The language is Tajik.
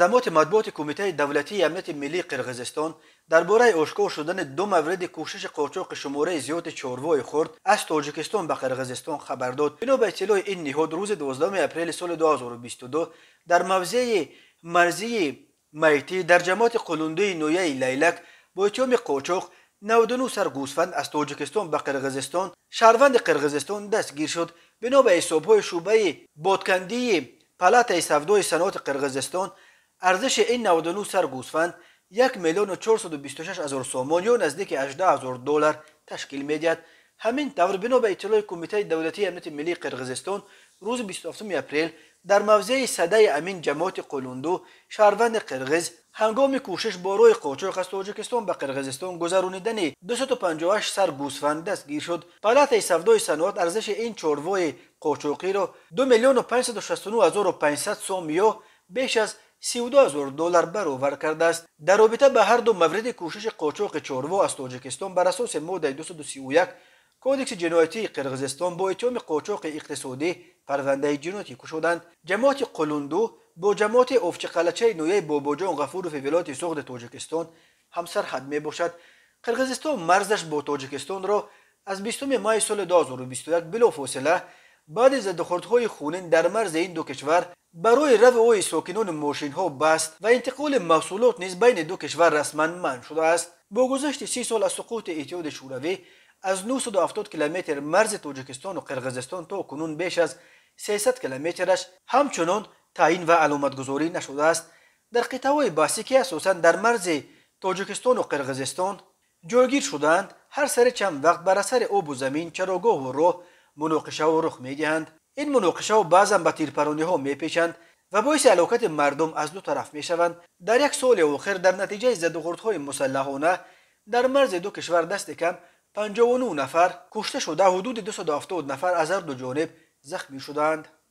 Хадамоти матбуоти Кумитаи давлатии амнияти миллии Қирғизистон дар бораи ошкор шудани ду мавриди кӯшиши қочоқи шумораи зиёди чорвои хурд аз Тоҷикистон ба Қирғизистон хабар дод. Бино ба иттилои ин ниҳод, рӯзи 12 апрели соли 2022 дар мавзеи марзии Майтӣ дар ҷамоати Қулундуи ноҳияи Лайлак бо иттиҳоми қочоқ 99 сар гӯсфанд аз Тоҷикистон ба Қирғизистон шаҳрванди Қирғизистон дастгир шуд. Бино ба ҳисобҳои шӯъбаи Боткандии Палатаи савдои саноати Қирғизистон, арзиши ин 99 сар гӯсфанд 1 миллиону 426 ҳазор сомон ё наздики 18 ҳазор доллар ташкил медиҳад. Ҳамин тавр, бино ба иттилои Кумитаи давлатии амнияти миллии Қирғизистон, рӯзи 27 апрел дар мавзеи Садаи Амин ҷамоати Қулунду шаҳрванди қирғиз ҳангоми кӯшиш бо роҳи қочоқ аз Тоҷикистон ба Қирғизистон гузаронидани 258 сар гӯсфанд дастгир шуд. Палатаи савдои саноат арзиши ин чорвои қочоқиро 2 миллиону 569 ҳазору 500 сом ё беш аз 32 ҳазор доллар баровар кардааст. Дар робита ба ҳар ду мавриди кӯшиши қочоқи чорво аз Тоҷикистон бар асоси моддаи 231 Кодекси ҷиноятии Қирғизистон бо иттиҳоми қочоқи иқтисодӣ парвандаи ҷиноятӣ кушоданд. Ҷамоати Қулунду бо ҷамоати Овчиқалачаи ноҳияи Бобоҷон Ғафурови вилояти Суғди Тоҷикистон ҳамсарҳад мебошад. Қирғизистон марзаш бо Тоҷикистонро аз 20 майи соли 2021 билофосила баъди задухӯрдҳои хунин дар марзи ин ду кишвар барои раву ои сокинони мошинҳо баст ва интиқоли маҳсулот низ байни ду кишвар расман манъ шудааст. Бо гузашти 30 сол аз суқути Иттиҳоди Шӯравӣ, аз 970 километр марзи Тоҷикистону Қирғизистон то кунун беш аз 300 километраш ҳамчунон таъин ва аломатгузорӣ нашудааст. Дар қитъаҳои баҳсӣ, ки асосан дар марзи Тоҷикистону Қирғизистон ҷойгир шудаанд, ҳар сари чанд вақт бар асари обу замин, чарогоҳу роҳ муноқишаҳо рух медиҳанд. Ин муноқишаҳо баъзан ба тирпарониҳо мепечанд ва боиси ҳалокати мардум аз ду тараф мешаванд. Дар як соли охир дар натиҷаи задухӯрдҳои мусаллаҳона дар марзи ду кишвар дасти кам 59 нафар кушта шуда, ҳудуди 270 нафар аз ҳар ду ҷониб захмӣ шудаанд.